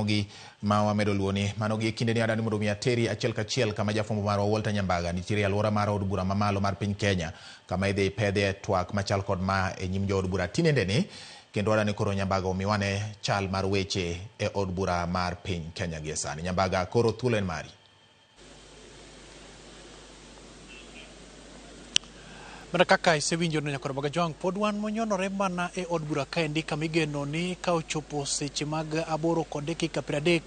Ramogi ma wamedo luoni. Mano gi kinde ni adani mondo mi ateri achiel kachiel kama jafwambo marwa Walter Nyambaga nitiere e alwora mar od bura mamalo mar piny Kenya kama idhi pedhe twak machal kod ma e nyim jood bura tinende ni kendo adani koro Nyambaga omiwane chal mar weche e od bura mar piny Kenya gie sani. Nyambaga, koro thuolo en mari. Mana kaka isewinjo no nyakwar Bagajwang', pod wan monyonore mana e od bura kaendi kama igeno ni ka ochopo seche mag aboro kod dakika 30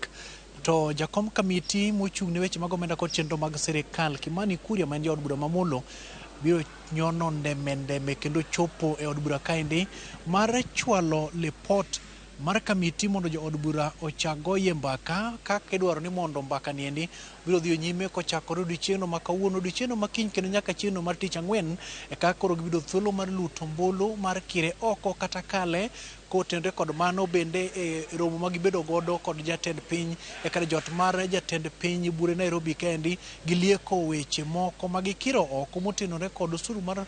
to jakom kamiti mochung' ne weche mag omenda kod chenro mag sirikal Kimani Kuria ma en jaod bura ma Molo biro nyono ndeme ndeme kendo chopo e od bura kaendi mar chwalo lipot mar kamiti mondo jood bura ochak goye mbaka kaka idwaro ni mondo mbaka niendi biro dhi nyime kochakore odiechieng'no ma kawuono, odiechieng'no ma kiny kendo nyaka chieng'no mar tich ang'wen eka koro gibiro thuolo mar luto ombulu mar kire oko kata kale. Kotenore kod mano bende e romo ma gibedo godo kod jatend piny e kar jot mar jatend piny Bure Nairobi kaendi gilieko weche moko ma gikiro oko motenore kod osuru mar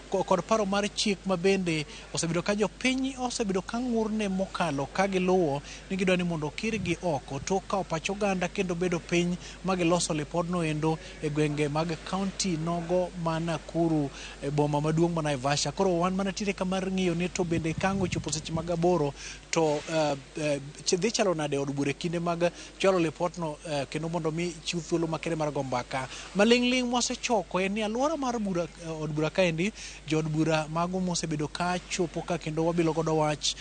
kod paro mar chik ma bende osebedo ka jopiny osebedo ka ng'urne mokalo ka giluwo ni gidwa ni mondo okirgi oko tok kawo pach oganda kendo bedo piny ma giloso lipodno endo e gwenge mag kaunti nogo ma Nakuru e boma maduong' ma Naivasha. Koro wan mana tire ka mar ng'iyo ni to bende ka ang' ochopo seche mag aboro to dhi chalo nade od bura e kinde mag chwalo lipotno kendo mondo mi chiw thuolo makende mar go mbaka. Maling'ling' mwasechoko en ni alwora mar bura od bura kaendi jood bura mago mosebedo ka chopo ka kendo wabilo godo wach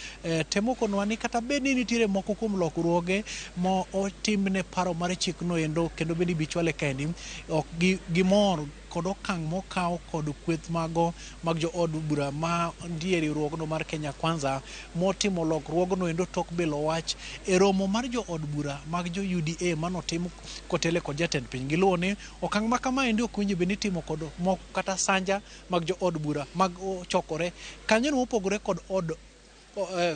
temo konwa ni kata bed ni nitiere moko kuom lokruoge ma otimne paro mar chikno endo kendo bende ibi chwale kaendi ok gimor kod okang' mokaw kod kweth mago mag jood bura ma nitie riwruogno mar Kenya Kwanza motimo lokruogno endo tok bilo wach e romo mar jood bura mag jo UDA manotim kotele kod jatend piny. Giluwo ni okang' ma kamaendi ok owinjo bed ni itimo kod moko kata sanja mag jood bura mag ochokore kanyono mopogore kod od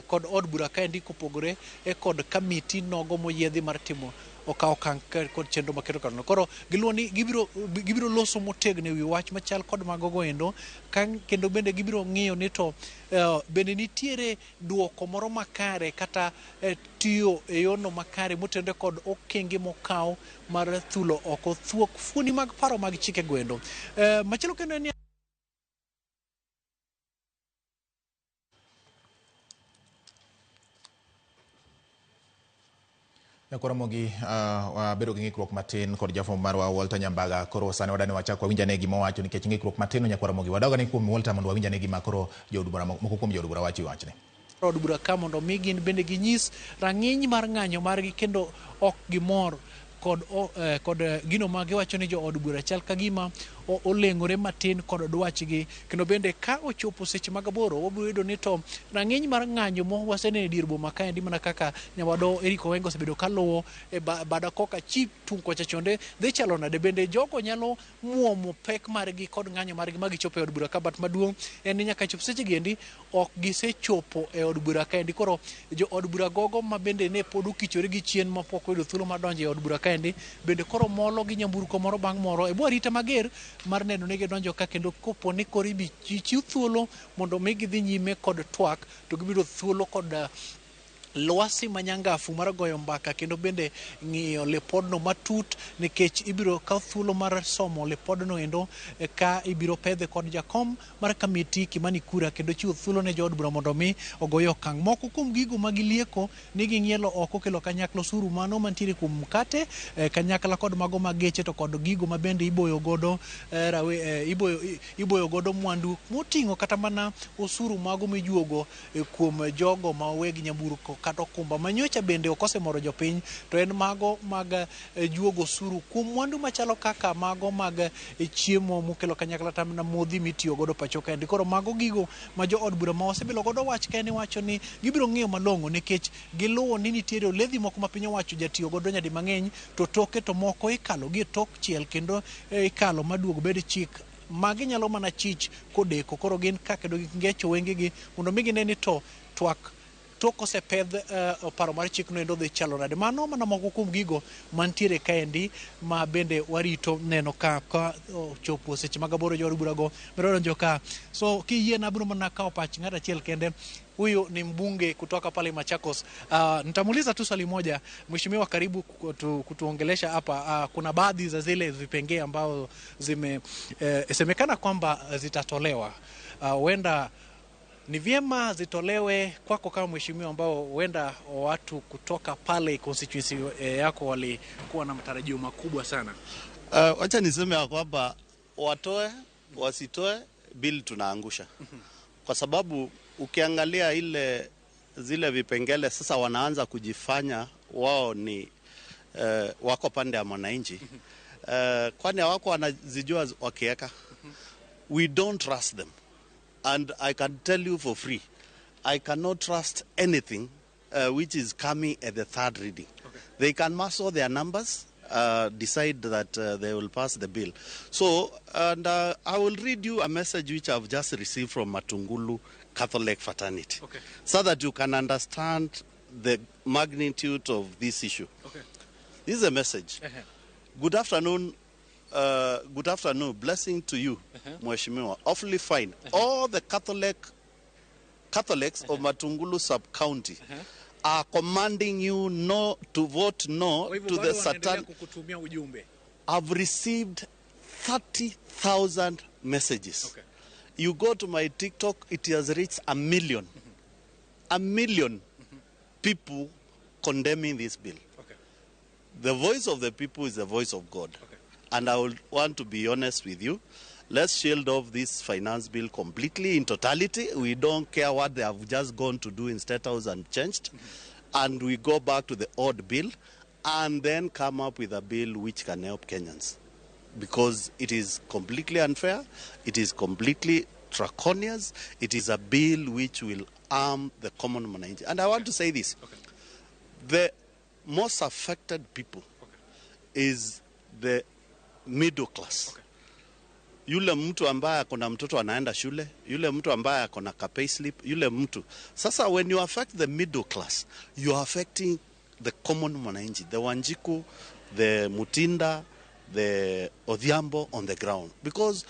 kod od bura kaendi kopogore kod kamiti nogo moyiedhi mar timo okawo okang' kod chenro maketo kanono. Koro giluwo ni gibiro loso motegno ewi wach machal kod mago go endo kendo bende gibiro ng'iyo ni to bende nitiere duoko moro makare kata tiyo e yorno makare motenore kod okenge mokaw mar thulo oko thuok fuoni mag paro mag chike goendo. Machielo kendo en ni Nyakwaramogi wabedo gi ng'ikruok matin kod jafwambo marwa Walter Nyambaga. Koro sani wadani wachak wawinj ane gima owacho nikech ng'ikruok matin no Nyakwaramogi. Wadog ane kuom Walter mondo wawinj ane gima koro jood bura moko kuom jood bura wacho e wachni. Od bura ka mondo mi gin bende ginyis rang'iny mar ng'anyo margi kendo ok gimor kod kod gino ma giwacho ni jood bura chal ka gima oleng'ore matin kod dwachgi kendo bende ka ochopo seche mag aboro wabiro yudo ni to rang'iny mar ng'anyo mo waseneno e dier boma kaendi mana kaka nyawado Eric Owenga osebedo kaluwo e bada koka chi tung' kocha chonde dhi chalo nade bende jogo nyalo muomo pek margi kod ng'anyo margi ma gichopo e od bura ka bat maduong' en ni nyaka chop seche gi endi ok gisechopo e od bura kaendi. Koro jo od bura gogo ma bende ne pod okichore gi chien ma pok oyudo thuolo mar donjo e od bura kaendi bende koro molo gi nyamburko moro bang' moro e bwo arita mager mar neno ni gidonjo ka kendo kopo ni koro ibi chiw thuolo mondo mi gidhi nyime kod twak to gibiro thuolo kod lwasi manyangafu mar goyo mbaka kendo bende ng'iyo lipodno matut nikech ibiro kaw thuolo mar somo lipodno endo ka ibiro pedhe kod jakom mar kamiti Kimani Kuria kendo chiwo thuolo ne jood bura mondo mi ogoye okang'. Moko kuom gigo ma gilieko ni ging'ielo oko kelo kanyakla osuru mano mantiere kuom mkate kanyakla kod mago mag geche to kod gigo ma bende iboyo godo iboyo godo mwandu moting'o kata mana osuru mago mijuogo kuom jogo ma weg nyamburko kata okumba manyocha bende ok osemoro jopiny to en mago mag juogo osuru kuom mwandu machalo kaka mago mag chiemo mokelo kanyakla tamna modhi mitiyo godo pacho kaendi. Koro mago gigo ma jo od bura ma wasebilo godo wach kaendi wacho ni gibiro ng'iyo malong'o nikech giluwo ni nitiere oledhi moko ma piny owacho jatiyo godo nyadi mang'eny to toke to moko ikalo gi e tok chiel kendo ikalo maduog bed chik magi nyalo mana chich kodeko. Koro gin ka kendo gingecho wengegi mondo mi gine ni to twak tok osepedh paro mar chikno endo dhi chalo nade. Mano mana moko kuom gigo mantiere kaendi ma bende warito neno ka ochopo seche mag aboro jood burago biro donjo ka. So kiyie na abiro mana kawo pach ng'ato achiel kende. Huyu ni mbunge kutoka pale Machakos. Nitamuuliza tu swali moja, mheshimiwa, karibu kutuongelesha hapa. Kuna baadhi za zile vipengee ambao zimesemekana kwamba zitatolewa, huenda ni vyema zitolewe kwako kama mheshimiwa, ambao huenda watu kutoka pale constituency yako walikuwa na matarajio makubwa sana. Wacha niseme ya kwamba watoe wasitoe, bill tunaangusha, kwa sababu ukiangalia ile zile vipengele sasa wanaanza kujifanya wao ni wako pande ya mwananchi, kwani hawako wanazijua wakiweka. We don't trust them, and I can tell you for free, I cannot trust anything which is coming at the third reading. They can muscle their numbers, decide that they will pass the bill. So, and I will read you a message which I've just received from Matungulu Catholic Fraternity, so that you can understand the magnitude of this issue. This is a message. Good afternoon. Good afternoon. Blessing to you, Mheshimiwa. Awfully fine. All the Catholics of Matungulu sub-county are commanding you no to vote no Kwa hivyo to bado the wanaendelea Satan. Kukutumia ujumbe. I've received 30,000 messages. You go to my TikTok, it has reached a million. A million people condemning this bill. The voice of the people is the voice of God. And I would want to be honest with you. Let's shield off this finance bill completely in totality. We don't care what they have just gone to do in State House and changed. And we go back to the old bill and then come up with a bill which can help Kenyans. Because it is completely unfair, it is completely draconian, it is a bill which will harm the common mwananchi. And I want to say this. The most affected people is the middle class. Yule mtu ambaye ako na mtoto anaenda shule, yule mtu ambaye ako na ka payslip, yule mtu. Sasa when you affect the middle class, you are affecting the common mwananchi, the Wanjiku, the Mutinda, the Odhiambo on the ground. Because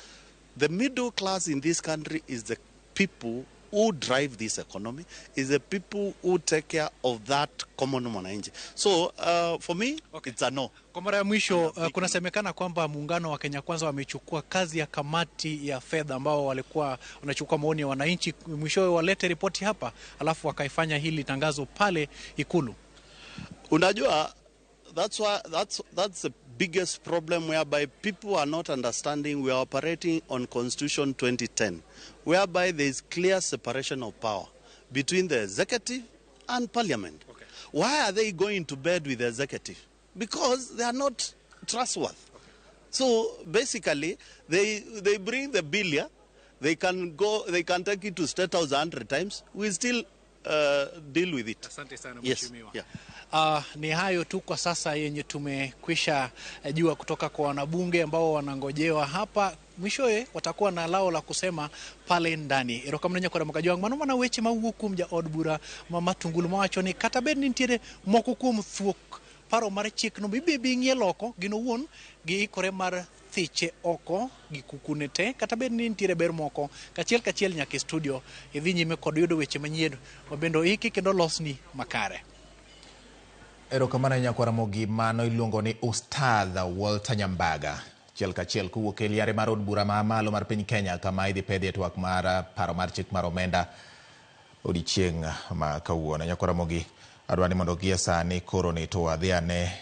the middle class in this country is the people who drive this economy, is the people who take care of that common mwananchi. So for me, it's a no. Kwa mara ya mwisho, kunasemekana kwamba muungano wa Kenya Kwanza wamechukua kazi ya kamati ya fedha ambao walikuwa wanachukua maoni ya wananchi, mwishowe walete ripoti hapa, alafu wakaifanya hili tangazo pale Ikulu. Unajua, that's why that's the biggest problem whereby people are not understanding we are operating on Constitution 2010, whereby there is clear separation of power between the executive and parliament. Why are they going to bed with the executive? Because they are not trustworthy. So basically, they bring the bill here. They can go. They can take it to State House 100 times. We still deal with it. Asante sana, Yes. mheshimiwa. Yeah. Ni hayo tu kwa sasa yenye tumekwisha jua kutoka kwa wanabunge ambao wanangojewa hapa. Mwishowe watakuwa na lao la kusema pale ndani. Erokamano nyakwara Mokajwang'. Mano mana weche mawuok kuom jaod bura ma Matungulu mawacho ni kata bed ni nitiere moko kuom thuok paro mar chikno mibibi loko gin owuon giikore mar thiche oko gi kukune te kata bed ni nitiere ber moko kachiel kachiel nyaka e studio idhi nyime kod yudo weche manyien mabende oiki kendo losni makare. Erokamano nyakwara Ramogi. Mano iluongo ni Ustadh Walter Nyambaga, achiel kachiel kowuok e liare mar od bura ma malo mar piny Kenya, kama idhi pedhie twak mar paro mar chik mar omenda odiochieng' ma kawuono. Nyakwara Ramogi, adwa ni mondo gie sani koro ni to wadhi ane.